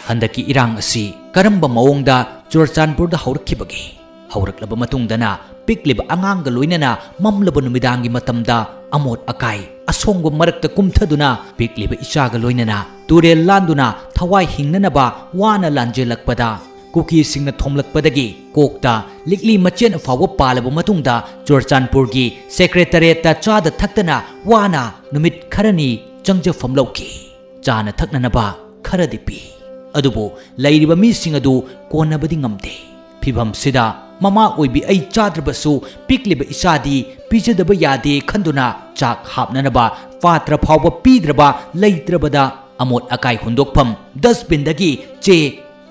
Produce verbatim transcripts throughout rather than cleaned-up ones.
ꯍꯟꯗꯛꯀꯤ ꯏꯔꯥꯡ ꯑꯁꯤ ꯀꯔꯝꯕ ꯃꯑꯣꯡꯗ ꯆꯨꯔꯆꯥꯟꯄꯨꯔꯗ ꯍꯧꯔꯛꯈꯤꯕꯒꯦ? ꯍꯧꯔꯛꯂꯕ ꯃꯇꯨꯡꯗꯅ ꯄꯤꯛꯂꯤꯕ ꯑꯉꯥꯡꯒ ꯂꯣꯏꯅꯅ ꯃꯝꯂꯕ ꯅꯨꯃꯤꯗꯥꯡꯒꯤ ꯃꯇꯝꯗ ꯑꯃꯣꯠ ꯑꯀꯥꯏ ꯑꯁꯣꯡꯕ ꯃꯔꯛꯇ ꯀꯨꯝꯊꯗꯨꯅ ꯄꯤꯛꯂꯤꯕ ꯏꯆꯥꯒ ꯂꯣꯏꯅꯅ ꯇꯨꯔꯦꯜ ꯂꯥꯟꯗꯨꯅ ꯊꯋꯥꯏ ꯍꯤꯡꯅꯅꯕ ꯋꯥꯅ ꯂꯥꯟꯖꯦꯜꯂꯛꯄꯗ, ꯀꯨꯀꯤꯁꯤꯡꯅ ꯊꯣꯝꯂꯛꯄꯗꯒꯤ ꯀꯣꯛꯇ ꯂꯤꯛꯂꯤ ꯃꯆꯦꯠ ꯐꯥꯎꯕ ꯄꯥꯜꯂꯕ ꯃꯇꯨꯡꯗ ꯆꯨꯔꯆꯥꯟꯄꯨꯔꯒꯤ ꯁꯦꯀ꯭ꯔꯦꯇꯔꯤꯌꯦꯠꯇ ꯆꯥꯗ ꯊꯛꯇꯅ ꯋꯥꯅ ꯅꯨꯃꯤꯠ ꯈꯔꯅꯤ ꯆꯪꯖꯐꯝ ꯂꯧꯈꯤ꯫ ꯆꯥꯅ ꯊꯛꯅꯅꯕ ꯈꯔꯗꯤ ꯄꯤ, ꯑꯗꯨꯕꯨ ꯂꯩꯔꯤꯕ ꯃꯤꯁꯤꯡ ꯑꯗꯨ ꯀꯣꯟꯅꯕꯗꯤ ꯉꯝꯗꯦ꯫ ꯐꯤꯚꯝꯁꯤꯗ ꯃꯃꯥ ꯑꯣꯏꯕꯤ ꯑꯩ ꯆꯥꯗ꯭ꯔꯕꯁꯨ ꯄꯤꯛꯂꯤꯕ ꯏꯆꯥꯗꯤ ꯄꯤꯖꯗꯕ ꯌꯥꯗꯦ ꯈꯟꯗꯨꯅ ꯆꯥꯛ ꯍꯥꯞꯅꯅꯕ ꯄꯥꯇ꯭ꯔ ꯐꯥꯎꯕ ꯄꯤꯗ꯭ꯔꯕ, ꯂꯩꯇ꯭ꯔꯕꯗ ꯑꯃꯣꯠ ꯑꯀꯥꯏ ꯍꯨꯟꯗꯣꯛꯐꯝ ꯗꯁꯕꯤꯟꯗꯒꯤ ꯆꯦ,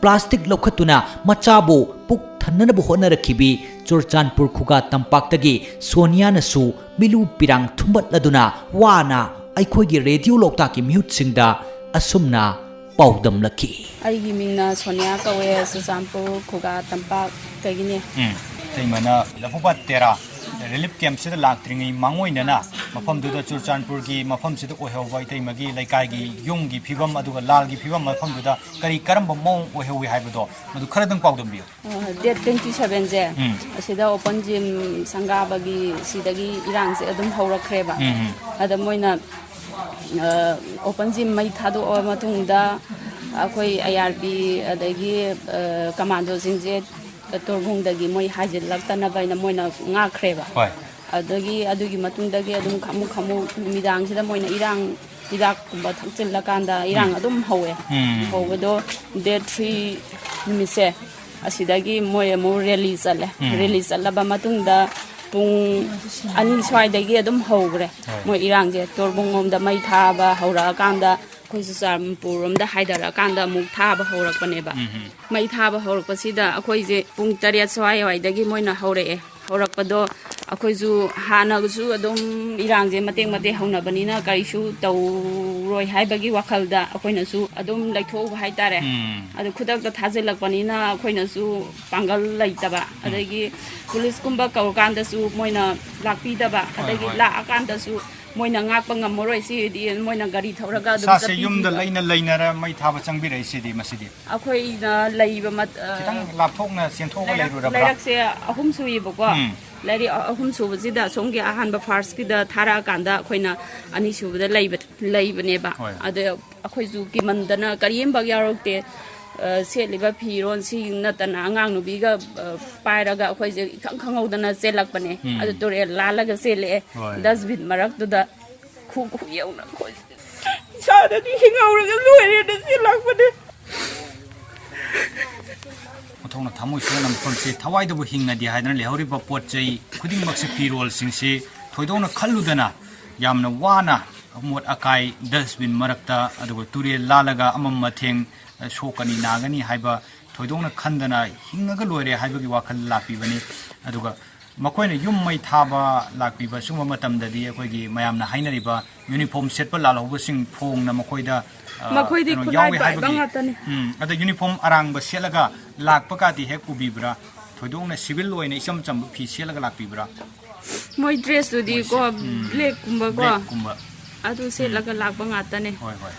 ꯄ꯭ꯂꯥꯁꯇꯤꯛ ꯂꯧꯈꯠꯇꯨꯅ ꯃꯆꯥꯕꯨ ꯄꯨꯛ ꯊꯟꯅꯅꯕ ꯍꯣꯠꯅꯔꯛꯈꯤꯕꯤ ꯆꯨꯔꯆꯥꯟꯄꯨꯔ ꯈꯨꯒꯥ ꯇꯝꯄꯥꯛꯇꯒꯤ ꯁꯣꯅꯤꯌꯥꯅꯁꯨ ꯃꯤꯂꯨ ꯄꯤꯔꯥꯡ ꯊꯨꯝꯕꯠꯂꯗꯨꯅ ꯋꯥꯅ ꯑꯩꯈꯣꯏꯒꯤ ꯔꯦꯗꯤꯑꯣ ꯂꯣꯛꯇꯥꯛꯀꯤ ꯃꯤꯍꯨꯠꯁꯤꯡꯗ ꯑꯁꯨꯝꯅ ꯄꯥꯎꯗꯝꯂꯛꯈꯤ꯫ ꯑꯩꯒꯤ ꯃꯤꯡꯅ ꯁꯣꯅꯤꯌꯥ ꯀꯧꯋꯦ, ꯆꯨꯔꯆꯥꯟꯄꯨꯔ ꯈꯨꯒꯥ ꯇꯝꯄꯥꯛꯇꯒꯤꯅꯦ꯫ ꯎꯝ, ꯏꯇꯩꯃꯅ ꯂꯐꯨꯄꯥꯠ ꯇꯦꯔꯥ ꯔꯤꯂꯤꯐ ꯀꯦꯝꯞꯁꯤꯗ ꯂꯥꯛꯇ꯭ꯔꯤꯉꯩ ꯃꯥꯡꯑꯣꯏꯅꯅ ꯃꯐꯝꯗꯨꯗ ꯆꯨꯔꯆꯥꯟꯄꯨꯔꯒꯤ ꯃꯐꯝꯁꯤꯗ ꯑꯣꯏꯍꯧꯕ ꯏꯇꯩꯃꯒꯤ ꯂꯩꯀꯥꯏꯒꯤ ꯌꯨꯝꯒꯤ ꯐꯤꯕꯝ ꯑꯗꯨꯒ ꯂꯥꯜꯒꯤ ꯐꯤꯕꯝ ꯃꯐꯝꯗꯨꯗ ꯀꯔꯤ ꯀꯔꯝꯕ ꯃꯑꯣꯡ ꯑꯣꯏꯍꯧꯋꯤ ꯍꯥꯏꯕꯗꯣ ꯃꯗꯨ ꯈꯔꯗꯪ ꯄꯥꯎꯗꯝꯕꯤꯌꯨ꯫ ꯑ, ꯗꯦꯠ ꯇ꯭ꯋꯦꯟꯇꯤ ꯁꯚꯦꯟꯁꯦ, ꯎꯝ꯫ ꯑꯁꯤꯗ ꯑꯣꯄꯟ ꯖꯤꯝ ꯁꯪꯒꯥꯕꯒꯤ ꯁꯤꯗꯒꯤ ꯏꯔꯥꯡꯁꯦ ꯑꯗꯨꯝ ꯍꯧꯔꯛꯈ꯭ꯔꯦꯕ꯫ ꯎꯝ, ꯎꯝ꯫ ꯑꯗ ꯃꯣꯏꯅ, ꯑ, ꯑꯣꯄꯟ ꯖꯤꯝ ꯃꯩ ꯊꯥꯗꯣꯛꯑꯕ ꯃꯇꯨꯡꯗ ꯑꯩꯈꯣꯏ ꯑꯥꯏ ꯑꯥꯔ ꯕꯤ ꯑꯗꯒꯤ, ꯑ, ꯀꯃꯥꯟꯗꯣꯁꯤꯡꯁꯦ ꯇꯣꯔꯕꯨꯡꯗꯒꯤ ꯃꯣꯏ ꯍꯥꯏꯖꯤꯜꯂꯛꯇꯅꯕ ꯍꯥꯏꯅ ꯃꯣꯏꯅ ꯉꯥꯛꯈ꯭ꯔꯦꯕ꯫ ꯍꯣꯏ꯫ ꯑꯗꯒꯤ ꯑꯗꯨꯒꯤ ꯃꯇꯨꯡꯗꯒꯤ ꯑꯗꯨꯝ ꯑꯃꯨꯛ ꯑꯃꯨꯛ ꯅꯨꯃꯤꯗꯥꯡꯁꯤꯗ ꯃꯣꯏꯅ ꯏꯔꯥꯡ ꯍꯤꯗꯥꯛꯀꯨꯝꯕ ꯊꯛꯆꯤꯜꯂꯀꯥꯟꯗ ꯏꯔꯥꯡ ꯎꯝ꯫ ꯑꯗꯨꯝ ꯍꯧꯋꯦ꯫ ꯎꯝ꯫ ꯍꯧꯕꯗꯣ ꯗꯦꯠ ꯊ꯭ꯔꯤ ꯅꯨꯃꯤꯠꯁꯦ ꯑꯁꯤꯗꯒꯤ ꯃꯣꯏ ꯑꯃꯨꯛ ꯔꯦꯂꯤ ꯆꯠꯂꯦ꯫ ꯎꯝ꯫ ꯔꯦꯂꯤ ꯆꯠꯂꯕ ꯃꯇꯨꯡꯗ ꯄꯨꯡ ꯑꯅꯤ ꯁ꯭ꯋꯥꯏꯗꯒꯤ ꯑꯗꯨꯝ ꯍꯧꯈ꯭ꯔꯦ꯫ ꯍꯣꯏ꯫ ꯃꯣꯏ ꯏꯔꯥꯡꯁꯦ ꯇꯣꯔꯕꯨꯡꯂꯣꯝꯗ ꯃꯩ ꯊꯥꯕ ꯍꯧꯔꯛꯑꯀꯥꯟꯗ ꯑꯩꯈꯣꯏ ꯆꯨꯔꯆꯥꯟꯄꯨꯔꯔꯣꯝꯗ ꯍꯥꯏꯊꯔꯛꯑꯀꯥꯟꯗ ꯑꯃꯨꯛ ꯊꯥꯕ ꯍꯧꯔꯛꯄꯅꯦꯕ꯫ ꯎꯝ, ꯎꯝ꯫ ꯃꯩ ꯊꯥꯕ ꯍꯧꯔꯛꯄꯁꯤꯗ ꯑꯩꯈꯣꯏꯁꯦ ꯄꯨꯡ ꯇꯔꯦꯠ ꯁ꯭ꯋꯥꯏꯋꯥꯏꯗꯒꯤ ꯃꯣꯏꯅ ꯍꯧꯔꯛꯑꯦ꯫ ꯍꯧꯔꯛꯄꯗꯣ ꯑꯩꯈꯣꯏꯁꯨ ꯍꯥꯟꯅꯁꯨ ꯑꯗꯨꯝ ꯏꯔꯥꯡꯁꯦ ꯃꯇꯦꯛ ꯃꯇꯦꯛ ꯍꯧꯅꯕꯅꯤꯅ ꯀꯔꯤꯁꯨ ꯇꯧꯔꯣꯏ ꯍꯥꯏꯕꯒꯤ ꯋꯥꯈꯜꯗ ꯑꯩꯈꯣꯏꯅꯁꯨ ꯑꯗꯨꯝ ꯂꯩꯊꯣꯛꯎꯕ ꯍꯥꯏꯇꯥꯔꯦ꯫ ꯎꯝ꯫ ꯑꯗꯨ ꯈꯨꯗꯛꯇ ꯊꯥꯖꯤꯜꯂꯛꯄꯅꯤꯅ ꯑꯩꯈꯣꯏꯅꯁꯨ ꯄꯥꯡꯒꯜ ꯂꯩꯇꯕ, ꯎꯝ꯫ ꯑꯗꯒꯤ ꯄꯨꯂꯤꯁꯀꯨꯝꯕ ꯀꯧꯔꯀꯥꯟꯗꯁꯨ ꯃꯣꯏꯅ ꯂꯥꯛꯄꯤꯗꯕ, ꯍꯣꯏ, ꯑꯗꯒꯤ ꯍꯣꯏ꯫ ꯂꯥꯛꯑꯀꯥꯟꯗꯁꯨ ꯃꯣꯏꯅ ꯉꯥꯛꯄ ꯉꯝꯃꯔꯣꯏ, ꯁꯤꯗꯤ ꯃꯣꯏꯅ ꯒꯥꯔꯤ ꯊꯧꯔꯒ ꯑꯗꯨꯝ ꯏꯁꯥꯁꯦ ꯆꯠꯄꯤꯈꯤꯕ꯫ ꯌꯨꯝꯗ ꯂꯩꯅ ꯂꯩꯅꯔ ꯃꯩ ꯊꯥꯕ ꯆꯪꯕꯤꯔꯛꯏꯁꯤꯗꯤ ꯃꯁꯤꯗꯤ꯫ ꯑꯩꯈꯣꯏꯅ ꯂꯩꯕ ꯃꯠ-, ꯑ, ꯈꯤꯇꯪ ꯂꯥꯞꯊꯣꯛꯅ ꯆꯦꯟꯊꯣꯛꯑꯒ ꯂꯩꯔꯛ-, ꯂꯩꯔꯨꯔꯕ꯭ꯔꯥ? ꯂꯩꯔꯛꯁꯦ ꯑꯍꯨꯝ ꯁꯨꯏꯌꯦꯕꯀꯣ꯫ ꯎꯝ꯫ ꯂꯩꯔꯛ ꯑꯍꯨꯝ ꯁꯨꯕꯁꯤꯗ ꯑꯁꯣꯝꯒꯤ ꯑꯍꯥꯟꯕ first ꯀꯤꯗ ꯊꯥꯔꯛꯑꯀꯥꯟꯗ ꯑꯩꯈꯣꯏꯅ ꯑꯅꯤꯁꯨꯕꯗ ꯂꯩꯕ, ꯂꯩꯕꯅꯦꯕ꯫ ꯍꯣꯏ꯫ ꯑꯗ ꯑꯩꯈꯣꯏꯁꯨ ꯀꯤꯃꯟꯗꯅ ꯀꯔꯤꯝꯐꯥꯎ ꯌꯥꯎꯔꯛꯇꯦ꯫ ꯑ, ꯁꯦꯠꯂꯤꯕ ꯐꯤꯔꯣꯜ ꯁꯤ ꯅꯠꯇꯅ ꯑꯉꯥꯡ ꯅꯨꯄꯤꯒ, ꯑ, ꯄꯥꯏꯔꯒ ꯑꯩꯈꯣꯏꯁꯦ ꯏꯈꯪ ꯈꯪꯍꯧꯗꯅ ꯆꯦꯜꯂꯛꯄꯅꯦ꯫ ꯎꯝ꯫ ꯑꯗꯨ ꯇꯨꯔꯦꯜ ꯂꯥꯜꯂꯒ ꯆꯦꯜꯂꯛꯑꯦ꯫ ꯍꯣꯏ꯫ Dustbin ꯃꯔꯛꯇꯨꯗ ꯈꯨ, ꯈꯨ ꯌꯧꯅ ꯑꯩꯈꯣꯏ ꯏꯁꯥꯗꯗꯤ ꯍꯤꯡꯍꯧꯔꯒ ꯂꯣꯏꯔꯦꯅ ꯆꯦꯜꯂꯛꯄꯅꯦ꯫ ꯑꯣꯟꯊꯣꯛꯅ ꯊꯃꯣꯏ ꯁꯣꯛꯅ ꯃꯐꯝꯁꯤ ꯊꯋꯥꯏꯗꯕꯨ ꯍꯤꯡꯉꯗꯤ ꯍꯥꯏꯗꯅ ꯂꯩꯍꯧꯔꯤꯕ ꯄꯣꯠ ꯆꯩ ꯈꯨꯗꯤꯡꯃꯛꯁꯤ, ꯐꯤꯔꯣꯜꯁꯤꯡꯁꯤ ꯊꯣꯏꯗꯣꯛꯅ ꯈꯜꯂꯨꯗꯅ ꯌꯥꯝꯅ ꯋꯥꯅ ꯑꯃꯣꯠ ꯑꯀꯥꯏ dustbin ꯃꯔꯛꯇ, ꯑꯗꯨꯒ ꯇꯨꯔꯦꯜ ꯂꯥꯜꯂꯒ ꯑꯃꯝ ꯑꯊꯦꯡ, ꯑ, ꯁꯣꯛꯀꯅꯤ ꯅꯥꯒꯅꯤ ꯍꯥꯏꯕ ꯊꯣꯏꯗꯣꯛꯅ ꯈꯟꯗꯅ ꯍꯤꯡꯉꯒ ꯂꯣꯏꯔꯦ ꯍꯥꯏꯕꯒꯤ ꯋꯥꯈꯜ ꯂꯥꯛꯄꯤꯕꯅꯤ꯫ ꯑꯗꯨꯒ ꯃꯈꯣꯏꯅ ꯌꯨꯝ ꯃꯩ ꯊꯥꯕ ꯂꯥꯛꯄꯤꯕ ꯁꯤꯒꯨꯝꯕ ꯃꯇꯝꯗꯗꯤ ꯑꯩꯈꯣꯏꯒꯤ ꯃꯌꯥꯝꯅ ꯍꯥꯏꯅꯔꯤꯕ uniform ꯁꯦꯠꯄ ꯂꯥꯜꯍꯧꯕꯁꯤꯡ ꯐꯣꯡꯅ ꯃꯈꯣꯏꯗ, ꯑ, ꯃꯈꯣꯏꯗꯤ ꯀꯩꯅꯣ ꯈꯨꯠꯂꯥꯏ ꯌꯥꯎꯏ ꯄꯥꯏꯕ ꯍꯥꯏꯕꯒꯤ, ꯉꯥꯛꯇꯅꯤ꯫ ꯎꯝ, ꯑꯗ uniform ꯑꯔꯥꯡꯕ ꯁꯦꯠꯂꯒ ꯂꯥꯛꯄ ꯀꯥꯗꯤ ꯍꯦꯛ ꯎꯕꯤꯕ꯭ꯔꯥ? ꯊꯣꯏꯗꯣꯛꯅ civil ꯑꯣꯏꯅ ꯏꯆꯝ ꯆꯝꯕ ꯐꯤ ꯁꯦꯠꯂꯒ ꯂꯥꯛꯄꯤꯕ꯭ꯔꯥ? ꯃꯣꯏ dress ꯇꯨꯗꯤ ꯃꯣꯏꯁꯦ, ꯀꯣ, ꯎꯝ, black ꯀꯨꯝꯕ ꯀꯣ, black ꯀꯨꯝꯕ꯫ ꯑꯗꯨ ꯎꯝ꯫ ꯁꯦꯠꯂꯒ ꯂꯥꯛꯄ ꯉꯥꯛꯇꯅꯦ꯫ ꯍꯣꯏ, ꯍꯣꯏ꯫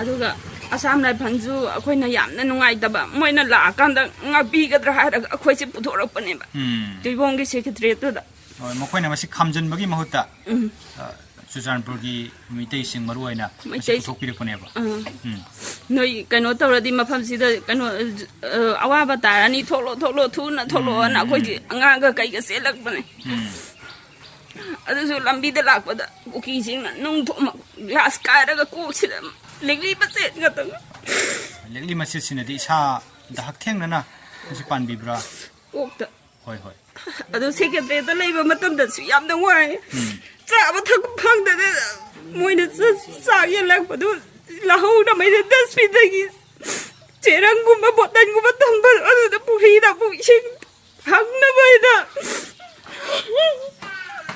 ꯑꯗꯨꯒ Assam Riflesꯁꯨ ꯑꯩꯈꯣꯏꯅ ꯌꯥꯝꯅ ꯅꯨꯡꯉꯥꯏꯇꯕ, ꯃꯣꯏꯅ ꯂꯥꯛꯑꯀꯥꯟꯗ ꯉꯥꯛꯄꯤꯒꯗ꯭ꯔꯥ ꯍꯥꯏꯔꯒ ꯑꯩꯈꯣꯏꯁꯦ ꯄꯨꯊꯣꯔꯛꯄꯅꯦꯕ꯫ ꯎꯝ꯫ ꯇꯨꯏꯕꯣꯡꯒꯤ secretariatꯇꯨꯗ꯫ ꯍꯣꯏ, ꯃꯈꯣꯏꯅ ꯃꯁꯤ ꯈꯥꯝꯖꯤꯟꯕꯒꯤ ꯃꯍꯨꯠꯇ, ꯎꯝ꯫ ꯑ, ꯆꯨꯔꯆꯥꯟꯄꯨꯔꯒꯤ ꯃꯤꯇꯩꯁꯤꯡ ꯃꯔꯨ ꯑꯣꯏꯅ ꯃꯁꯤ ꯃꯩꯇꯩ-, ꯄꯨꯊꯣꯛꯄꯤꯔꯛꯄꯅꯦꯕ꯫ ꯑꯥ꯫ ꯎꯝ꯫ ꯅꯣꯏ ꯀꯩꯅꯣ ꯇꯧꯔꯗꯤ ꯃꯐꯝꯁꯤꯗ ꯀꯩꯅꯣ, ꯑ, ꯑꯋꯥꯕ ꯇꯥꯔꯅꯤ, ꯊꯣꯛꯂꯣ, ꯊꯣꯛꯂꯣ, ꯊꯨꯅ ꯊꯣꯛꯂꯣꯑꯣꯅ ꯎꯝ, ꯎꯝ, ꯑꯩꯈꯣꯏꯁꯦ ꯎꯝ꯫ ꯑꯉꯥꯡꯒ ꯀꯩꯒ ꯆꯦꯜꯂꯛꯄꯅꯦ꯫ ꯎꯝ꯫ ꯑꯗꯨꯁꯨ ꯂꯝꯕꯤꯗ ꯂꯥꯛꯄꯗ ꯀꯨꯀꯤꯁꯤꯡꯅ ꯅꯨꯡ ꯊꯣꯝꯃ glass ꯀꯥꯏꯔꯒ ꯀꯣꯛꯁꯤꯗ ꯂꯤꯛꯂꯤ ꯃꯆꯦꯠ ꯉꯥꯛꯇꯪ꯫ ꯂꯤꯛꯂꯤ ꯃꯆꯦꯠꯁꯤꯅꯗꯤ ꯏꯁꯥꯗ ꯍꯛꯊꯦꯡꯅꯅ ꯃꯁꯤ ꯄꯥꯟꯕꯤꯕ꯭ꯔꯥ? ꯀꯣꯛꯇ꯫ ꯍꯣꯏ, ꯍꯣꯏ꯫ ꯑꯗꯨ secretariatꯇ ꯂꯩꯕ ꯃꯇꯝꯗꯁꯨ ꯌꯥꯝꯅ ꯋꯥꯏ꯫ ꯎꯝ꯫ ꯆꯥꯕ ꯊꯛꯄ ꯐꯪꯗꯗꯅ ꯃꯣꯏꯅ ꯆꯥ-, ꯆꯥꯛ ꯌꯦꯜꯂꯛꯄꯗꯨ ꯂꯧꯍꯧꯅꯕ ꯑꯩꯅ dustbinꯗꯒꯤ ꯆꯦꯔꯪꯒꯨꯝꯕ, ꯕꯣꯇꯜꯒꯨꯝꯕ ꯊꯝꯕ, ꯑꯗꯨꯗ ꯄꯨꯈ꯭ꯔꯤꯗ ꯑꯃꯨꯛ ꯏꯁꯤꯡ ꯍꯪꯅꯕ ꯍꯥꯏꯅ꯫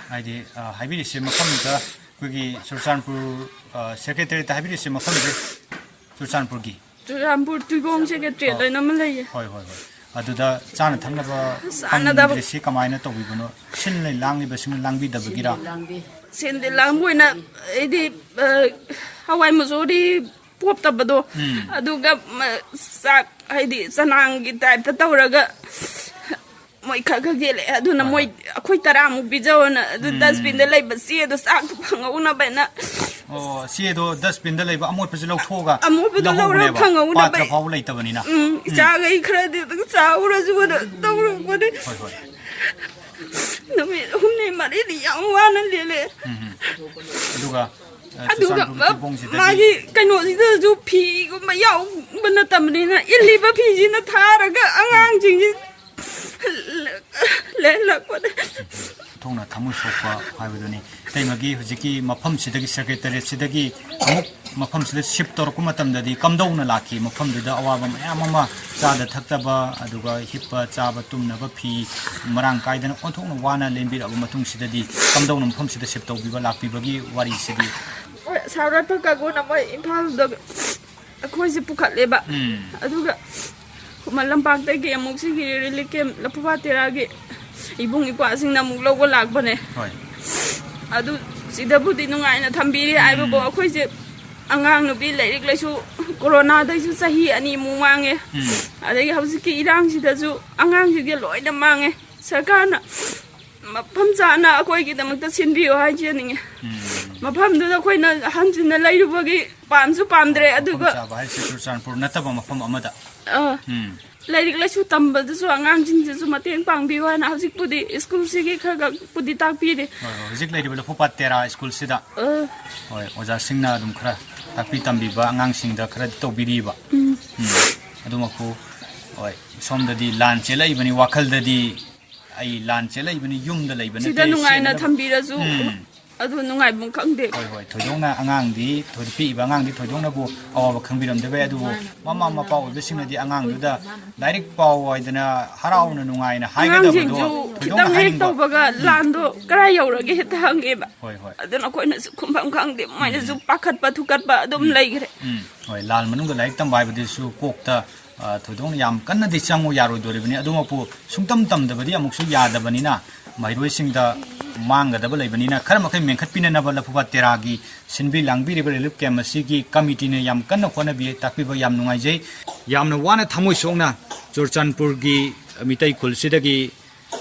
ꯍꯥꯏꯗꯤ, ꯑ, ꯍꯥꯏꯕꯤꯔꯤꯁꯦ ꯃꯐꯝꯗ ꯑꯩꯈꯣꯏꯒꯤ ꯆꯨꯔꯆꯥꯟꯄꯨꯔ, ꯑ, secretariatꯇ ꯍꯥꯏꯕꯤꯔꯤꯁꯦ ꯃꯐꯝꯁꯦ ꯆꯨꯔꯆꯥꯟꯄꯨꯔꯒꯤ? ꯆꯨꯔꯆꯥꯟꯄꯨꯔ ꯇꯨꯏꯕꯣꯡ secretariat ꯑꯣ꯫ ꯍꯥꯏꯅ ꯑꯃ ꯂꯩꯌꯦ꯫ ꯍꯣꯏ, ꯍꯣꯏ, ꯍꯣꯏ꯫ ꯑꯗꯨꯗ ꯆꯥꯅ ꯊꯛꯅꯕ ꯆꯥꯅꯗꯕ ꯐꯪꯗ꯭ꯔꯤꯁꯤ ꯀꯃꯥꯏꯅ ꯇꯧꯕꯤꯕꯅꯣ? ꯁꯤꯜ ꯂꯥꯡꯂꯤꯕꯁꯤꯡꯅ ꯂꯥꯡꯕꯤꯗꯕꯒꯤꯔ? ꯁꯤꯜ ꯂꯥꯡꯗꯦ꯫ ꯁꯦꯟꯗꯤ ꯂꯥꯡꯕ ꯑꯣꯏꯅ ꯑꯩꯗꯤ, ꯑ, ꯍꯋꯥꯏ ꯃꯨꯁꯣꯔꯤ ꯄꯣꯞꯇꯕꯗꯣ, ꯎꯝ꯫ ꯑꯗꯨꯒ, ꯃ, ꯆꯥꯛ ꯍꯥꯏꯗꯤ ꯆꯅꯥꯡꯒꯤ ꯇꯥꯏꯞꯇ ꯇꯧꯔꯒ ꯃꯣꯏ ꯈꯔ ꯈꯔ ꯌꯦꯜꯂꯛꯑꯦ꯫ ꯑꯗꯨꯅ ꯍꯣꯏ, ꯃꯣꯏ ꯍꯣꯏ꯫ ꯑꯩꯈꯣꯏ ꯇꯔꯥꯃꯨꯛ ꯄꯤꯖꯧꯅ ꯑꯗꯨ ꯎꯝ꯫ ꯗꯁꯕꯤꯟꯗ ꯂꯩꯕ ꯆꯦꯗꯣ ꯆꯥꯛꯇꯣ ꯐꯪꯍꯧꯅꯕꯅ꯫ ꯑꯣ, ꯆꯦꯗꯣ ꯗꯁꯕꯤꯟꯗ ꯂꯩꯕ ꯑꯃꯣꯠꯄꯁꯦ ꯂꯧꯊꯣꯛꯑꯒ ꯑꯃꯣꯠꯄꯗꯣ ꯂꯧꯔ ꯂꯧꯍꯧꯕꯅꯦꯕ꯫ ꯐꯪꯍꯧꯅꯕ꯫ ꯄꯥꯇ꯭ꯔ ꯐꯥꯎꯕ ꯂꯩꯇꯕꯅꯤꯅ꯫ ꯎꯝ, ꯎꯝ꯫ ꯏꯆꯥꯈꯩ ꯈꯔꯗꯤ ꯑꯗꯨꯝ ꯆꯥꯍꯧꯔꯁꯨꯅ ꯇꯧꯔꯛꯄꯅꯦ꯫ ꯍꯣꯏ, ꯍꯣꯏ꯫ ꯅꯨꯃꯤꯠ ꯍꯨꯝꯅꯤ ꯃꯔꯤꯅꯤ ꯌꯥꯝ ꯋꯥꯅ ꯂꯦꯜꯂꯦ꯫ ꯎꯝ, ꯎꯝ꯫ ꯑꯗꯨꯒ, ꯑ, ꯑꯗꯨꯒ ꯆꯨꯔꯆꯥꯟꯄꯨꯔꯒꯤ ꯃ-, ꯀꯤꯍꯣꯝꯁꯤꯗꯗꯤ ꯃꯥꯒꯤ ꯀꯩꯅꯣꯁꯤꯗꯁꯨ ꯐꯤꯒꯨꯝꯕ ꯌꯥꯎꯕ ꯅꯠꯇꯕꯅꯤꯅ, ꯏꯜꯂꯤꯕ ꯐꯤꯁꯤꯅ ꯊꯥꯔꯒ ꯑꯉꯥꯡꯁꯤꯡꯁꯤ ꯂꯦꯜꯂꯛꯄꯅꯦ꯫ ꯊꯣꯡꯅ ꯊꯃꯣꯏ ꯁꯣꯛꯄ ꯍꯥꯏꯕꯗꯨꯅꯤ꯫ ꯏꯇꯩꯃꯒꯤ ꯍꯧꯖꯤꯛꯀꯤ ꯃꯐꯝꯁꯤꯗꯒꯤ, ꯁꯦꯀ꯭ꯔꯦꯇꯔꯤꯌꯦꯠꯁꯤꯗꯒꯤ ꯑꯃꯨꯛ ꯃꯐꯝꯁꯤꯗ ꯁꯤꯞ ꯇꯧꯔꯛꯄ ꯃꯇꯝꯗꯗꯤ ꯀꯝꯗꯧꯅ ꯂꯥꯛꯈꯤ? ꯃꯐꯝꯗꯨꯗ ꯑꯋꯥꯕ ꯃꯌꯥꯝ ꯑꯃ, ꯆꯥꯗ ꯊꯛꯇꯕ, ꯑꯗꯨꯒ ꯍꯤꯞꯄ ꯆꯥꯕ ꯇꯨꯝꯅꯕ ꯐꯤ ꯃꯔꯥꯡ ꯀꯥꯏꯗꯅ ꯑꯣꯟꯊꯣꯛꯅ ꯋꯥꯅ ꯂꯦꯟꯕꯤꯔꯛꯑꯕ ꯃꯇꯨꯡꯁꯤꯗꯗꯤ ꯀꯝꯗꯧꯅ ꯃꯐꯝꯁꯤꯗ ꯁꯤꯞ ꯇꯧꯕꯤꯕ ꯂꯥꯛꯄꯤꯕꯒꯤ ꯋꯥꯔꯤꯁꯤꯗꯤ? ꯍꯣꯏ, ꯁꯥꯔ ꯔꯥꯏꯐꯜ ꯀꯥꯡꯕꯨꯅ ꯃꯣꯏ ꯏꯝꯐꯥꯜꯗ ꯑꯩꯈꯣꯏꯁꯦ ꯄꯨꯈꯠꯂꯦꯕ꯫ ꯎꯝ꯫ ꯑꯗꯨꯒ ꯈꯨꯃꯟ ꯂꯝꯄꯥꯛꯇꯒꯤ ꯑꯃꯨꯛ ꯁꯤꯒꯤ ꯔꯤꯂꯤꯐ ꯀꯦꯝꯞ ꯂꯐꯨꯄꯥꯠ ꯇꯦꯔꯥꯒꯤ ꯏꯕꯨꯡ ꯏꯄ꯭ꯋꯥꯁꯤꯡꯅ ꯑꯃꯨꯛ ꯂꯧꯕ ꯂꯥꯛꯄꯅꯦ꯫ ꯍꯣꯏ꯫ ꯑꯗꯨ ꯁꯤꯗꯕꯨꯗꯤ ꯅꯨꯡꯉꯥꯏꯅ ꯊꯝꯕꯤꯔꯤ ꯍꯥꯏꯕꯕꯨ, ꯎꯝ꯫ ꯑꯩꯈꯣꯏꯁꯦ ꯑꯉꯥꯡ ꯅꯨꯄꯤ ꯂꯥꯏꯔꯤꯛ ꯂꯥꯏꯁꯨ ꯀꯣꯔꯣꯅꯥꯗꯩꯁꯨ ꯆꯍꯤ ꯑꯅꯤꯃꯨꯛ ꯃꯥꯡꯉꯦ꯫ ꯎꯝ꯫ ꯑꯗꯒꯤ ꯍꯧꯖꯤꯛꯀꯤ ꯏꯔꯥꯡꯁꯤꯗꯁꯨ ꯑꯉꯥꯡꯁꯤꯡꯁꯦ ꯂꯣꯏꯅ ꯃꯥꯡꯉꯦ꯫ ꯁꯔꯀꯥꯔꯅ ꯃꯐꯝ ꯆꯥꯅ ꯑꯩꯈꯣꯏꯒꯤꯗꯃꯛꯇ ꯁꯤꯟꯕꯤꯌꯨ ꯍꯥꯏꯖꯅꯤꯡꯉꯤ꯫ ꯎꯝ꯫ ꯃꯐꯝꯗꯨꯗ ꯑꯩꯈꯣꯏꯅ ꯍꯟꯖꯤꯟꯅ ꯂꯩꯔꯨꯕꯒꯤ ꯄꯥꯝꯁꯨ ꯄꯥꯝꯗ꯭ꯔꯦ, ꯃꯐꯝ ꯑꯗꯨꯒ ꯆꯥꯕ ꯍꯥꯏꯁꯦ ꯆꯨꯔꯆꯥꯟꯄꯨꯔ ꯅꯠꯇꯕ ꯃꯐꯝ ꯑꯃꯗ꯫ ꯑꯥ꯫ ꯎꯝ꯫ ꯂꯥꯏꯔꯤꯛ ꯂꯥꯏꯁꯨ ꯇꯝꯕꯗꯁꯨ ꯑꯉꯥꯡꯁꯤꯡꯁꯤꯁꯨ ꯃꯇꯦꯡ ꯄꯥꯡꯕꯤꯌꯨ ꯍꯥꯏꯅ ꯍꯧꯖꯤꯛꯄꯨꯗꯤ ꯁ꯭ꯀꯨꯜꯁꯤꯒꯤ ꯈꯔ ꯈꯛꯄꯨꯗꯤ ꯇꯥꯛꯄꯤꯔꯤ꯫ ꯍꯣꯏ, ꯍꯣꯏ, ꯍꯧꯖꯤꯛ ꯂꯩꯔꯤꯕ ꯂꯐꯨꯄꯥꯠ ꯇꯦꯔꯥ ꯁ꯭ꯀꯨꯜꯁꯤꯗ꯫ ꯑꯥ꯫ ꯍꯣꯏ, ꯑꯣꯖꯥꯁꯤꯡꯅ ꯑꯗꯨꯝ ꯈꯔ ꯇꯥꯛꯄꯤ ꯇꯝꯕꯤꯕ, ꯑꯉꯥꯡꯁꯤꯡꯗ ꯈꯔꯗꯤ ꯇꯧꯕꯤꯔꯤꯕ꯫ ꯎꯝ꯫ ꯎꯝ꯫ ꯑꯗꯨꯃꯛꯄꯨ, ꯍꯣꯏ, ꯁꯣꯝꯗꯗꯤ ꯂꯥꯟ ꯆꯦꯜꯂꯛꯏꯕꯅꯤ, ꯋꯥꯈꯜꯗꯗꯤ ꯑꯩ ꯂꯥꯟ ꯆꯦꯜꯂꯛꯏꯕꯅꯤ, ꯌꯨꯝꯗ ꯂꯩꯕ ꯁꯤꯗ ꯅꯠꯇꯦ, ꯅꯨꯡꯉꯥꯏꯅ ꯁꯦꯟꯅꯅꯕ꯫ ꯊꯝꯕꯤꯔꯁꯨ, ꯎꯝ꯫ ꯑꯗꯨ ꯅꯨꯡꯉꯥꯏꯐꯝ ꯈꯪꯗꯦ꯫ ꯍꯣꯏ, ꯍꯣꯏ, ꯊꯣꯏꯗꯣꯛꯅ ꯑꯉꯥꯡꯗꯤ, ꯊꯣꯏ-, ꯄꯤꯛꯏꯕ ꯑꯉꯥꯡꯗꯤ ꯊꯣꯏꯗꯣꯛꯅꯕꯨ ꯑꯋꯥꯕ ꯈꯪꯕꯤꯔꯝꯗꯕ ꯌꯥꯏ, ꯑꯗꯨꯕꯨ ꯃꯃꯥ ꯃꯄꯥ ꯑꯣꯏꯕꯁꯤꯡꯅꯗꯤ ꯑꯉꯥꯡꯗꯨꯗ ꯂꯥꯏꯔꯤꯛ ꯄꯥꯎ ꯍꯥꯏꯗꯅ ꯍꯔꯥꯎꯅ ꯅꯨꯡꯉꯥꯏꯅ ꯍꯥꯏꯒꯗꯕꯗꯣ ꯑꯉꯥꯡꯁꯤꯡꯁꯨ ꯊꯣꯏꯗꯣꯛꯅ ꯈꯤꯇꯪ ꯍꯦꯛ ꯍꯥꯏꯅꯤꯡꯕ꯫ ꯇꯧꯕꯒ ꯎꯝ꯫ ꯂꯥꯟꯗꯣ ꯀꯔꯥꯏ ꯌꯧꯔꯒꯦ ꯍꯦꯛꯇ ꯍꯪꯉꯦꯕ꯫ ꯍꯣꯏ, ꯍꯣꯏ꯫ ꯑꯗꯨꯅ ꯑꯩꯈꯣꯏꯅꯁꯨ ꯈꯨꯝꯐꯝ ꯈꯪꯗꯦ, ꯃꯣꯏꯅꯁꯨ ꯎꯝ꯫ ꯄꯥꯈꯠꯄ ꯊꯨꯀꯠꯄ ꯑꯗꯨꯝ ꯎꯝ꯫ ꯂꯩꯈ꯭ꯔꯦ꯫ ꯎꯝ꯫ ꯍꯣꯏ, ꯂꯥꯟ ꯃꯅꯨꯡꯗ ꯂꯥꯏꯔꯤꯛ ꯇꯝꯕ ꯍꯥꯏꯕꯗꯨꯁꯨ ꯀꯣꯛꯇ, ꯑ, ꯊꯣꯏꯗꯣꯛꯅ ꯌꯥꯝ ꯀꯟꯅꯗꯤ ꯆꯪꯉꯨ ꯌꯥꯔꯣꯏꯗꯣꯔꯤꯕꯅꯤ꯫ ꯑꯗꯨꯃꯛꯄꯨ ꯁꯨꯡꯇꯝ ꯇꯝꯗꯕꯗꯤ ꯑꯃꯨꯛꯁꯨ ꯌꯥꯗꯕꯅꯤꯅ, ꯃꯍꯩꯔꯣꯏꯁꯤꯡꯗ ꯃꯥꯡꯒꯗꯕ ꯂꯩꯕꯅꯤꯅ ꯈꯔ ꯃꯈꯩ ꯃꯦꯟꯈꯠꯄꯤꯅꯅꯕ ꯂꯐꯨꯄꯥꯠ ꯇꯦꯔꯥꯒꯤ ꯁꯤꯟꯕꯤ ꯂꯥꯡꯕꯤꯔꯤꯕ ꯔꯤꯂꯤꯐ ꯀꯦꯝꯞ ꯑꯁꯤꯒꯤ ꯀꯃꯤꯇꯤꯅ ꯌꯥꯝ ꯀꯟꯅ ꯍꯣꯠꯅꯕꯤ, ꯇꯥꯛꯄꯤꯕ ꯌꯥꯝ ꯅꯨꯡꯉꯥꯏꯖꯩ꯫ ꯌꯥꯝꯅ ꯋꯥꯅ ꯊꯃꯣꯏ ꯁꯣꯛꯅ ꯆꯨꯔꯆꯥꯟꯄꯨꯔꯒꯤ ꯃꯤꯇꯩ ꯈꯨꯜꯁꯤꯗꯒꯤ,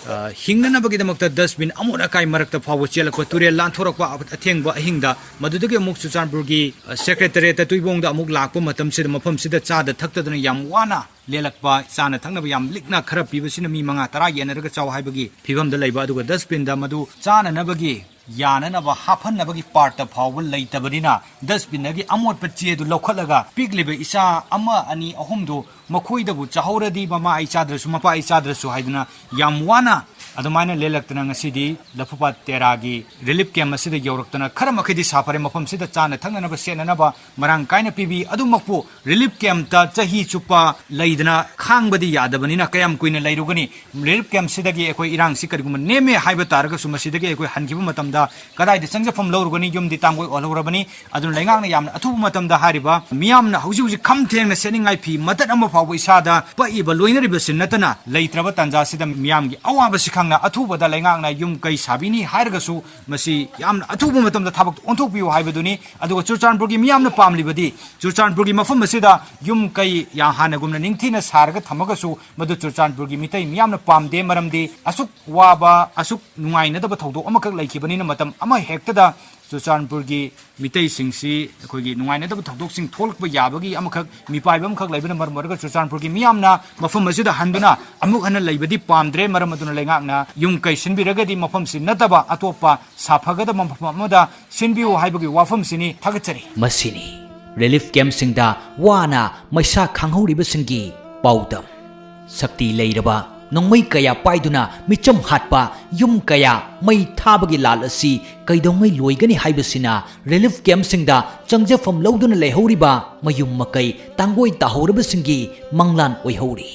ꯑ, ꯍꯤꯡꯅꯅꯕꯒꯤꯗꯃꯛꯇ ꯗꯁꯕꯤꯟ ꯑꯃꯣꯠ ꯑꯀꯥꯏ ꯃꯔꯛꯇ ꯐꯥꯎꯕ ꯆꯦꯜꯂꯛꯄ, ꯇꯨꯔꯦꯜ ꯂꯥꯟꯊꯣꯔꯛꯄ ꯑꯊꯦꯡꯕ ꯑꯍꯤꯡꯗ, ꯃꯗꯨꯗꯒꯤ ꯑꯃꯨꯛ ꯆꯨꯔꯆꯥꯟꯄꯨꯔꯒꯤ, ꯑ, ꯁꯦꯀ꯭ꯔꯦꯇꯔꯦꯠꯇ ꯇꯨꯏꯕꯣꯡꯗ ꯑꯃꯨꯛ ꯂꯥꯛꯄ ꯃꯇꯝꯁꯤꯗ ꯃꯐꯝꯁꯤꯗ ꯆꯥꯗ ꯊꯛꯇꯗꯅ ꯌꯥꯝ ꯋꯥꯅ ꯂꯦꯜꯂꯛꯄ, ꯆꯥꯅ ꯊꯛꯅꯕ ꯌꯥꯝ ꯂꯤꯛꯅ ꯈꯔ ꯄꯤꯕꯁꯤꯅ ꯃꯤ ꯃꯉꯥ ꯇꯔꯥ ꯌꯦꯟꯅꯔꯒ ꯆꯥꯎ ꯍꯥꯏꯕꯒꯤ ꯐꯤꯕꯝꯗ ꯂꯩꯕ, ꯑꯗꯨꯒ ꯗꯁꯕꯤꯟꯗ ꯃꯗꯨ ꯆꯥꯅꯅꯕꯒꯤ ꯌꯥꯅꯅꯕ ꯍꯥꯞꯍꯟꯅꯕꯒꯤ ꯄꯥꯔꯠꯇ ꯐꯥꯎꯕ ꯂꯩꯇꯕꯅꯤꯅ, ꯗꯁꯕꯤꯟꯗꯒꯤ ꯑꯃꯣꯠꯄ ꯆꯦꯗꯨ ꯂꯧꯈꯠꯂꯒ ꯄꯤꯛꯂꯤꯕ ꯏꯆꯥ ꯑꯃ, ꯑꯅꯤ, ꯑꯍꯨꯝꯗꯨ ꯃꯈꯣꯏꯗꯕꯨ ꯆꯥꯍꯧꯔꯗꯤ ꯃꯃꯥ ꯑꯩ ꯆꯥꯗ꯭ꯔꯁꯨ, ꯃꯄꯥ ꯑꯩ ꯆꯥꯗ꯭ꯔꯁꯨ ꯍꯥꯏꯗꯨꯅ ꯌꯥꯝ ꯋꯥꯅ ꯑꯗꯨꯃꯥꯏꯅ ꯂꯦꯜꯂꯛꯇꯅ ꯉꯁꯤꯗꯤ ꯂꯐꯨꯄꯥꯠ ꯇꯦꯔꯥꯒꯤ ꯔꯤꯂꯤꯐ ꯀꯦꯝꯞ ꯑꯁꯤꯗ ꯌꯧꯔꯛꯇꯅ ꯈꯔ ꯃꯈꯩꯗꯤ ꯁꯥꯐꯔꯦ꯫ ꯃꯐꯝꯁꯤꯗ ꯆꯥꯅ ꯊꯛꯅꯅꯕ, ꯁꯦꯠꯅꯅꯕ ꯃꯔꯥꯡ ꯀꯥꯏꯅ ꯄꯤꯕꯤ꯫ ꯑꯗꯨꯃꯛꯄꯨ ꯔꯤꯂꯤꯐ ꯀꯦꯝꯞꯇ ꯆꯍꯤ ꯆꯨꯞꯄ ꯂꯩꯗꯅ ꯈꯥꯡꯕꯗꯤ ꯌꯥꯗꯕꯅꯤꯅ ꯀꯌꯥꯝ ꯀꯨꯏꯅ ꯂꯩꯔꯨꯒꯅꯤ? ꯔꯤꯂꯤꯐ ꯀꯦꯝꯞꯁꯤꯗꯒꯤ ꯑꯩꯈꯣꯏ ꯏꯔꯥꯡꯁꯤ ꯀꯔꯤꯒꯨꯝꯕ ꯅꯦꯝꯃꯦ ꯍꯥꯏꯕ ꯇꯥꯔꯒꯁꯨ ꯃꯁꯤꯗꯒꯤ ꯑꯩꯈꯣꯏ ꯍꯟꯈꯤꯕ ꯃꯇꯝꯗ ꯀꯗꯥꯏꯗ ꯆꯪꯖꯐꯝ ꯂꯧꯔꯨꯒꯅꯤ? ꯌꯨꯝꯗꯤ ꯇꯥꯡꯒꯣꯏ ꯑꯣꯜꯍꯧꯔꯕꯅꯤ꯫ ꯑꯗꯨꯅ ꯂꯩꯉꯥꯛꯅ ꯌꯥꯝꯅ ꯑꯊꯨꯕ ꯃꯇꯝꯗ ꯍꯥꯏꯔꯤꯕ ꯃꯤꯌꯥꯝꯅ ꯍꯧꯖꯤꯛ ꯍꯧꯖꯤꯛ ꯈꯝ ꯊꯦꯡꯅ ꯁꯦꯠꯅꯤꯡꯉꯥꯏ ꯐꯤ ꯃꯇꯠ ꯑꯃ ꯐꯥꯎꯕ ꯏꯁꯥꯗ ꯄꯛꯏꯕ ꯂꯣꯏꯅꯔꯤꯕꯁꯤ ꯅꯠꯇꯅ ꯂꯩꯇ꯭ꯔꯕ ꯇꯥꯟꯖꯥꯁꯤꯗ ꯃꯤꯌꯥꯝꯒꯤ ꯑꯋꯥꯕꯁꯤ ꯈꯪꯅ ꯑꯊꯨꯕꯗ ꯂꯩꯉꯥꯛꯅ ꯌꯨꯝ ꯀꯩ ꯁꯥꯕꯤꯅꯤ ꯍꯥꯏꯔꯒꯁꯨ ꯃꯁꯤ ꯌꯥꯝꯅ ꯑꯊꯨꯕ ꯃꯇꯝꯗ ꯊꯕꯛꯇ ꯑꯣꯟꯊꯣꯛꯄꯤꯌꯨ ꯍꯥꯏꯕꯗꯨꯅꯤ꯫ ꯑꯗꯨꯒ ꯆꯨꯔꯆꯥꯟꯄꯨꯔꯒꯤ ꯃꯤꯌꯥꯝꯅ ꯄꯥꯝꯂꯤꯕꯗꯤ ꯆꯨꯔꯆꯥꯟꯄꯨꯔꯒꯤ ꯃꯐꯝ ꯑꯁꯤꯗ ꯌꯨꯝ ꯀꯩ ꯌꯥ-, ꯍꯥꯟꯅꯒꯨꯝꯅ ꯅꯤꯡꯊꯤꯅ ꯁꯥꯔꯒ ꯊꯝꯃꯒꯁꯨ ꯃꯗꯨ ꯆꯨꯔꯆꯥꯟꯄꯨꯔꯒꯤ ꯃꯤꯇꯩ ꯃꯤꯌꯥꯝꯅ ꯄꯥꯝꯗꯦ꯫ ꯃꯔꯝꯗꯤ ꯑꯁꯨꯛ ꯋꯥꯕ, ꯑꯁꯨꯛ ꯅꯨꯡꯉꯥꯏꯅꯗꯕ ꯊꯧꯗꯣꯛ ꯑꯃꯈꯛ ꯂꯩꯈꯤꯕꯅꯤꯅ ꯃꯇꯝ ꯑꯃ ꯍꯦꯛꯇꯗ ꯆꯨꯔꯆꯥꯟꯄꯨꯔꯒꯤ ꯃꯤꯇꯩꯁꯤꯡꯁꯤ ꯑꯩꯈꯣꯏꯒꯤ ꯅꯨꯡꯉꯥꯏꯅꯗꯕ ꯊꯧꯗꯣꯛꯁꯤꯡ ꯊꯣꯛꯂꯛꯄ ꯌꯥꯕꯒꯤ ꯑꯃꯈꯛ, ꯃꯤꯄꯥꯏꯕ ꯑꯃꯈꯛ ꯂꯩꯕꯅ ꯃꯔꯝ ꯑꯣꯏꯔꯒ ꯆꯨꯔꯆꯥꯟꯄꯨꯔꯒꯤ ꯃꯤꯌꯥꯝꯅ ꯃꯐꯝ ꯑꯁꯤꯗ ꯍꯟꯗꯨꯅ ꯑꯃꯨꯛ ꯍꯟꯅ ꯂꯩꯕꯗꯤ ꯄꯥꯝꯗ꯭ꯔꯦ꯫ ꯃꯔꯝ ꯑꯗꯨꯅ ꯂꯩꯉꯥꯛꯅ ꯌꯨꯝ ꯀꯩ ꯁꯤꯟꯕꯤꯔꯒꯗꯤ ꯃꯐꯝꯁꯤ ꯅꯠꯇꯕ ꯑꯇꯣꯞꯄ ꯁꯥꯐꯒꯗꯕ ꯃꯐꯝ ꯑꯃꯗ ꯁꯤꯟꯕꯤꯌꯨ ꯍꯥꯏꯕꯒꯤ ꯋꯥꯐꯝꯁꯤꯅꯤ꯫ ꯊꯥꯒꯠꯆꯔꯤ꯫ ꯃꯁꯤꯅꯤ ꯔꯤꯂꯤꯐ ꯀꯦꯝꯞꯁꯤꯡꯗ ꯋꯥꯅ ꯃꯩꯁꯥ ꯈꯥꯡꯍꯧꯔꯤꯕꯁꯤꯡꯒꯤ ꯄꯥꯎꯗꯝ꯫ ꯁꯛꯇꯤ ꯂꯩꯔꯕ ꯅꯣꯡꯃꯩ ꯀꯌꯥ ꯄꯥꯏꯗꯨꯅ ꯃꯤꯆꯝ ꯍꯥꯠꯄ, ꯌꯨꯝ ꯀꯌꯥ ꯃꯩ ꯊꯥꯕꯒꯤ ꯂꯥꯜ ꯑꯁꯤ ꯀꯩꯗꯧꯉꯩ ꯂꯣꯏꯒꯅꯤ ꯍꯥꯏꯕꯁꯤꯅ ꯔꯤꯂꯤꯐ ꯀꯦꯝꯞꯁꯤꯡꯗ ꯆꯪꯖꯐꯝ ꯂꯧꯗꯨꯅ ꯂꯩꯍꯧꯔꯤꯕ ꯃꯌꯨꯝ ꯃꯀꯩ ꯇꯥꯡꯒꯣꯏ ꯇꯥꯍꯧꯔꯕꯁꯤꯡꯒꯤ ꯃꯪꯂꯥꯟ ꯑꯣꯏꯍꯧꯔꯤ꯫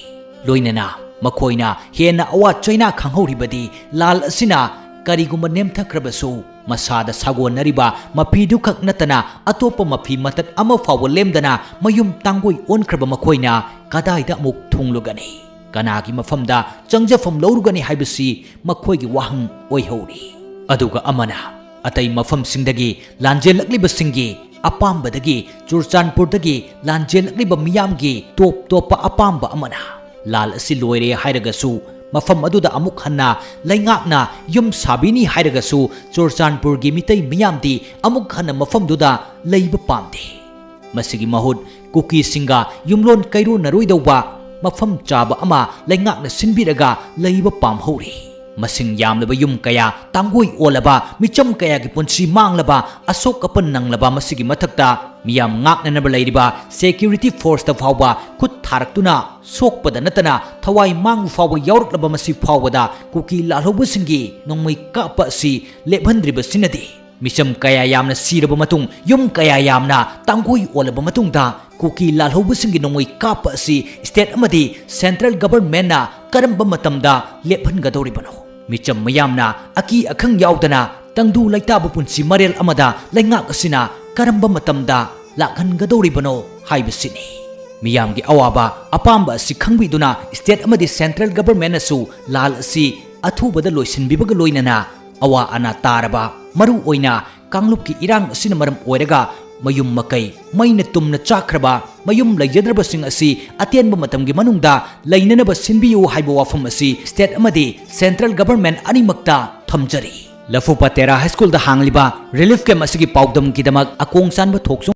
ꯂꯣꯏꯅꯅ ꯃꯈꯣꯏꯅ ꯍꯦꯟꯅ ꯑꯋꯥ ꯆꯩꯅꯥ ꯈꯪꯍꯧꯔꯤꯕꯗꯤ ꯂꯥꯜ ꯑꯁꯤꯅ ꯀꯔꯤꯒꯨꯝꯕ ꯅꯦꯝꯊꯈ꯭ꯔꯕꯁꯨ ꯃꯁꯥꯗ ꯁꯥꯒꯣꯟꯅꯔꯤꯕ ꯃꯐꯤꯗꯨꯈꯛ ꯅꯠꯇꯅ ꯑꯇꯣꯞꯄ ꯃꯐꯤ ꯃꯇꯠ ꯑꯃ ꯐꯥꯎꯕ ꯂꯦꯝꯗꯅ ꯃꯌꯨꯝ ꯇꯥꯡꯒꯣꯏ ꯑꯣꯟꯈ꯭ꯔꯕ ꯃꯈꯣꯏꯅ ꯀꯗꯥꯏꯗ ꯑꯃꯨꯛ ꯊꯨꯡꯂꯨꯒꯅꯤ? ꯀꯅꯥꯒꯤ ꯃꯐꯝꯗ ꯆꯪꯖꯐꯝ ꯂꯧꯔꯨꯒꯅꯤ ꯍꯥꯏꯕꯁꯤ ꯃꯈꯣꯏꯒꯤ ꯋꯥꯍꯪ ꯑꯣꯏꯍꯧꯔꯤ꯫ ꯑꯗꯨꯒ ꯑꯃꯅ, ꯑꯇꯩ ꯃꯐꯝꯁꯤꯡꯗꯒꯤ ꯂꯥꯟꯖꯦꯜꯂꯛꯂꯤꯕꯁꯤꯡꯒꯤ ꯑꯄꯥꯝꯕꯗꯒꯤ ꯆꯨꯔꯆꯥꯟꯄꯨꯔꯗꯒꯤ ꯂꯥꯟꯖꯦꯜꯂꯛꯂꯤꯕ ꯃꯤꯌꯥꯝꯒꯤ ꯇꯣꯞ ꯇꯣꯞꯄ ꯑꯄꯥꯝꯕ ꯑꯃꯅ, ꯂꯥꯜ ꯑꯁꯤ ꯂꯣꯏꯔꯦ ꯍꯥꯏꯔꯒꯁꯨ, ꯃꯐꯝ ꯑꯗꯨꯗ ꯑꯃꯨꯛ ꯍꯟꯅ ꯂꯩꯉꯥꯛꯅ ꯌꯨꯝ ꯁꯥꯕꯤꯅꯤ ꯍꯥꯏꯔꯒꯁꯨ, ꯆꯨꯔꯆꯥꯟꯄꯨꯔꯒꯤ ꯃꯤꯇꯩ ꯃꯤꯌꯥꯝꯗꯤ ꯑꯃꯨꯛ ꯍꯟꯅ ꯃꯐꯝꯗꯨꯗ ꯂꯩꯕ ꯄꯥꯝꯗꯦ꯫ ꯃꯁꯤꯒꯤ ꯃꯍꯨꯠ ꯀꯨꯀꯤꯁꯤꯡꯒ ꯌꯨꯝꯂꯣꯟ ꯀꯩꯔꯣꯟꯅꯔꯣꯏꯗꯧꯕ ꯃꯐꯝ ꯆꯥꯕ ꯑꯃ ꯂꯩꯉꯥꯛꯅ ꯁꯤꯟꯕꯤꯔꯒ ꯂꯩꯕ ꯄꯥꯝꯍꯧꯔꯤ꯫ ꯃꯁꯤꯡ ꯌꯥꯝꯂꯕ ꯌꯨꯝ ꯀꯌꯥ ꯇꯥꯡꯒꯣꯏ ꯑꯣꯜꯂꯕ, ꯃꯤꯆꯝ ꯀꯌꯥꯒꯤ ꯄꯨꯟꯁꯤ ꯃꯥꯡꯂꯕ, ꯑꯁꯣꯛ ꯑꯄꯟ ꯅꯪꯂꯕ, ꯃꯁꯤꯒꯤ ꯃꯊꯛꯇ ꯃꯤꯌꯥꯝ ꯉꯥꯛꯅꯅꯕ ꯂꯩꯔꯤꯕ security forceꯇ ꯐꯥꯎꯕ ꯈꯨꯠ ꯊꯥꯔꯛꯇꯨꯅ ꯁꯣꯛꯄꯗ ꯅꯠꯇꯅ ꯊꯋꯥꯏ ꯃꯥꯡꯕ ꯐꯥꯎꯕ ꯌꯥꯎꯔꯛꯂꯕ ꯃꯁꯤ ꯐꯥꯎꯕꯗ ꯀꯨꯀꯤ ꯂꯥꯜꯍꯧꯕꯁꯤꯡꯒꯤ ꯅꯣꯡꯃꯩ ꯀꯥꯞꯄ ꯑꯁꯤ ꯂꯦꯞꯍꯟꯗ꯭ꯔꯤꯕꯁꯤꯅꯗꯤ ꯃꯤꯆꯝ ꯀꯌꯥ ꯌꯥꯝꯅ ꯁꯤꯔꯕ ꯃꯇꯨꯡ, ꯌꯨꯝ ꯀꯌꯥ ꯌꯥꯝꯅ ꯇꯥꯡꯒꯣꯏ ꯑꯣꯜꯂꯕ ꯃꯇꯨꯡꯗ ꯀꯨꯀꯤ ꯂꯥꯜꯍꯧꯕꯁꯤꯡꯒꯤ ꯅꯣꯡꯃꯩ ꯀꯥꯞꯄ ꯑꯁꯤ state ꯑꯃꯗꯤ central governmentꯅ ꯀꯔꯝꯕ ꯃꯇꯝꯗ ꯂꯦꯞꯍꯟꯒꯗꯧꯔꯤꯕꯅꯣ? ꯃꯤꯆꯝ ꯃꯤꯌꯥꯝꯅ ꯑꯀꯤ ꯑꯈꯪ ꯌꯥꯎꯗꯅ ꯇꯪꯗꯨ ꯂꯩꯇꯥꯕ ꯄꯨꯟꯁꯤ ꯃꯔꯦꯜ ꯑꯃꯗ ꯂꯩꯉꯥꯛ ꯑꯁꯤꯅ ꯀꯔꯝꯕ ꯃꯇꯝꯗ ꯂꯥꯛꯍꯟꯒꯗꯧꯔꯤꯕꯅꯣ ꯍꯥꯏꯕꯁꯤꯅꯤ꯫ ꯃꯤꯌꯥꯝꯒꯤ ꯑꯋꯥꯕ ꯑꯄꯥꯝꯕ ꯑꯁꯤ ꯈꯪꯕꯤꯗꯨꯅ state ꯑꯃꯗꯤ central governmentꯅꯁꯨ ꯂꯥꯜ ꯑꯁꯤ ꯑꯊꯨꯕꯗ ꯂꯣꯏꯁꯤꯟꯕꯤꯕꯒ ꯂꯣꯏꯅꯅ ꯑꯋꯥ ꯑꯅꯥ ꯇꯥꯔꯕ, ꯃꯔꯨ ꯑꯣꯏꯅ ꯀꯥꯡꯂꯨꯞꯀꯤ ꯏꯔꯥꯡ ꯑꯁꯤꯅ ꯃꯔꯝ ꯑꯣꯏꯔꯒ ꯃꯌꯨꯝ ꯃꯀꯩ ꯃꯩꯅ ꯇꯨꯝꯅ ꯆꯥꯛꯈ꯭ꯔꯕ ꯃꯌꯨꯝ ꯂꯩꯖꯗ꯭ꯔꯕꯁꯤꯡ ꯑꯁꯤ ꯑꯇꯦꯟꯕ ꯃꯇꯝꯒꯤ ꯃꯅꯨꯡꯗ ꯂꯩꯅꯅꯕ ꯁꯤꯟꯕꯤꯌꯨ ꯍꯥꯏꯕ ꯋꯥꯐꯝ ꯑꯁꯤ state ꯑꯃꯗꯤ central government ꯑꯅꯤꯃꯛꯇ ꯊꯝꯖꯔꯤ꯫ ꯂꯐꯨꯄꯥ ꯇꯦꯔꯥ ꯍꯥꯏ ꯁ꯭ꯀꯨꯜꯗ ꯍꯥꯡꯂꯤꯕ relief camp ꯑꯁꯤꯒꯤ ꯄꯥꯎꯗꯝꯒꯤꯗꯃꯛ ꯑꯀꯣꯡ ꯆꯥꯟꯕ ꯊꯣꯛꯆꯣꯝ